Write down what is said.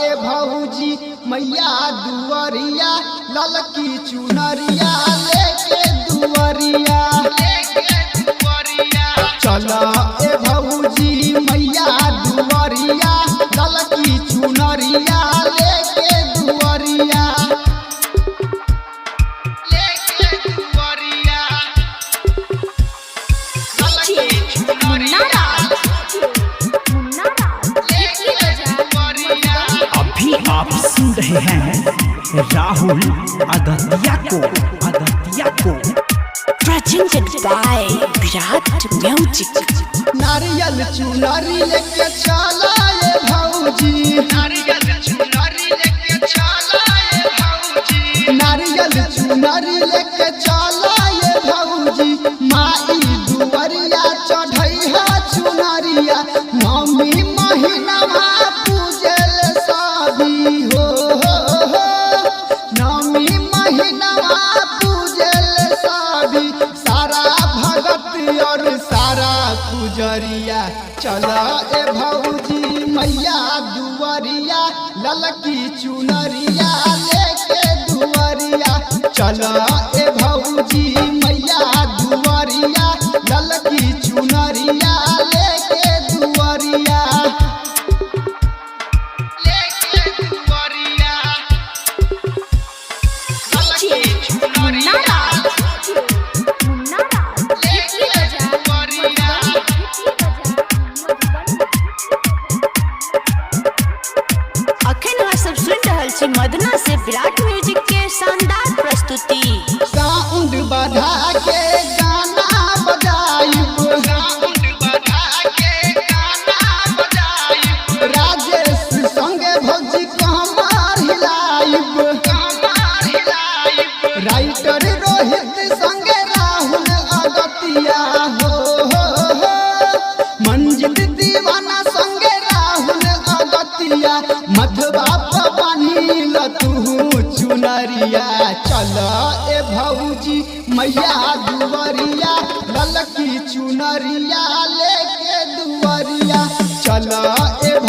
ए भौजी मैया दुआरिया, ललकी चुनरिया लेके दुआरिया। चल ए भौजी मैया दुआरिया, ललकी चुनरिया लेके दुआरिया। मुन्ना राज, मुन्ना राज, इटली बाजार, मधुबनी। अभी आप सुन रहे हैं राहुल अगतिया को, अगतिया को। Presented by Virat Music. नारियल चुनरी लेके चला ए भौजी, नारियल चुनरी लेके चला ए भौजी। माई दुआरिया चढ़ई है चुनरिया, मम्मी महीनावा पूजल सभी हो, हो, हो। नवमी महीनावा पूजल सभी, सारा भगत और सारा पुजरिया। चल ए भौजी मैया दुआरिया, ललकी चुनरिया लेके दुआरिया। चल ए भौजी मैया दुआरिया, ललकी चुनरिया लेके दुआरिया। मुन्ना राज, मुन्ना राज, इटली बाजार, मधुबनी, इटली बाजार, मधुबनी। अखन अहाँ सब सुन रहल छी मदना से विराट म्यूजिक के शानदार प्रस्तुति। साउंड बढ़ा के गाना बजाइब, राजेश संगे भौजी कमर हिलाइब। राइटर रोहित संगे राहुल अगतिया हो, हो, हो। मंजित दीवाना संगे राहुल अगतिया, मधुबा पानी तू चुनरिया। चल ए भौजी मैया दुआरिया, ललकी चुनरिया लेके दुआरिया। चल ए